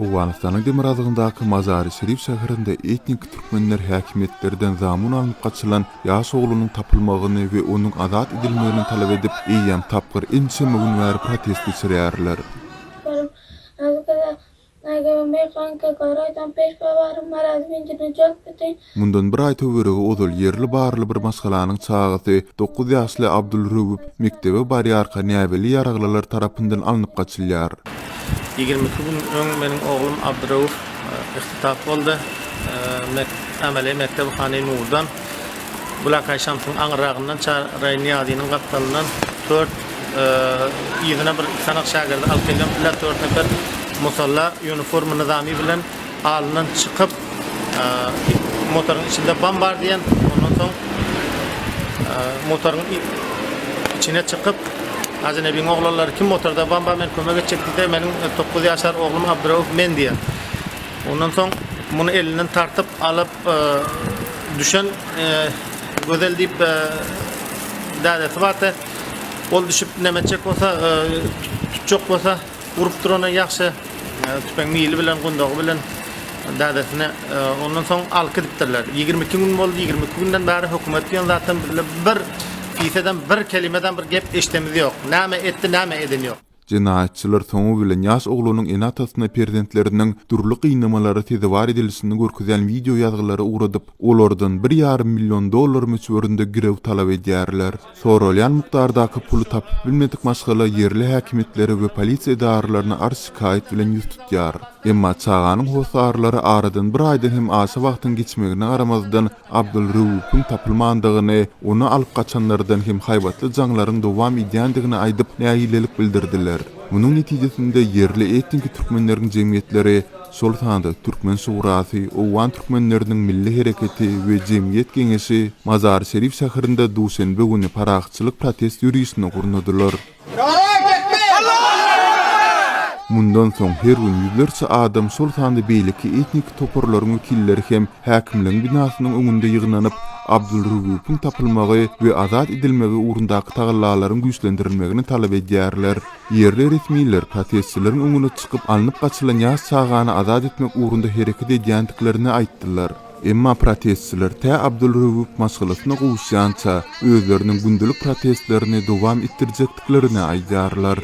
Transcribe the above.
Owganystanyň demirgazygyndaky Mazary-Şerif şäherinde etnik türkmenler häkimiýetlerden zamun alnyp gaçylan ýaş oglunyň tapylmagyny we onuň azat edilmegini talap edip, eýýäm tapgyr ençeme gün bäri protest geçirýärler. Mundan bir aý töweregi ozal ýerli barly bir maşgalanyň çagasy, dokuz ýaşly Abdul Röwüp mekdebe barýarka näbelli ýaraglylar tarapyndan alnyp gaçylýar. 22 gün öň meniň oglum Abduröwüf ihtitaf boldy. Ameliýa mekdebi Hany Nurdan Gülakaý Şamsyň aňyrragyndan Çaryraý Nyýazynyň gapdalyndan tört yzyna bir iki sanak şägirdi alyp gelýän pille tört nefer musalla ýuniforma nyzamy bilen alyndan çykyp motoryň içinde bam bar diýen ondan soň motoryň içine çykyp Hajy Nebiň oglanlary kim motorda bam bar men kömek etjek diýse meniň 9 ýaşar oglum Abdyrauf men diýen. Ondan soň muny elinden tartyp alyp düşen Gözel diýip dädesi bardy. Ol düşüp neme etjek bolsa, tutjak bolsa, urup durana ýagşy tüpeň mili bilen, gundagy bilen dädesine ondan soň alyp gidipdirler. 22 gün boldy, 22 günden bäri hökümet diýen zatdan bizler bir piseden bir kelimeden bir gep eşidemiz ýok. Näme etdi, näme edeni ýok. Jenaýatçylar soňy bilen ýaş oglanyň ene-atasyna perzentleriniň dürli gynamalara sezewar edilişini görkezýän wideo ýazgylary ugradyp, olardan bir ýarym million dollar möçberinde girew talap edýärler. Soralýan mukdardaky puly tapyp bilmedik maşgala ýerli häkimiýetlere we polisiýa edaralaryna arz-şikaýat bilen ýüz tutýar. Emma çaganyň hossarlary aradan bir aýdan hem aşa wagtyň geçmegine garamazdan, Abdulrewupyň tapylmandygyny, ony alyp gaçanlardan hem haýbatly jaňlaryň dowam edýändigini aýdyp, nägilelik bildirdiler. Munuň netijesinde ýerli etniki türkmenleriň jemgyýetleri, şol sanda Türkmen şurasy, Owgan türkmenleriniň milli hereketi we Jemgyýet geňeşi Mazary-Şerif şäherinde duşenbe güni parahatçylyk protest ýörişini gurnadylar. Mundan soň her gün ýüzlerçe adam, şol sanda beýleki etniki toparlaryň wekilleri hem häkimligiň binasynyň öňünde ýygnanyp, Abdulrewupyň tapylmagy we azat edilmegi ugrundaky tagallalaryň güýçlendirilmegini talap edýärler. Ýerli resmiler protestçileriň öňüne çykyp, alnyp gaçylan ýaş çagany azat etmek ugrunda hereket edýändiklerini aýtdylar. Emma protestçiler tä Abdulrewup maşgalasyna gowuşýança, özleriniň gündelik protestlerini dowam etdirjekdiklerini aýdýarlar.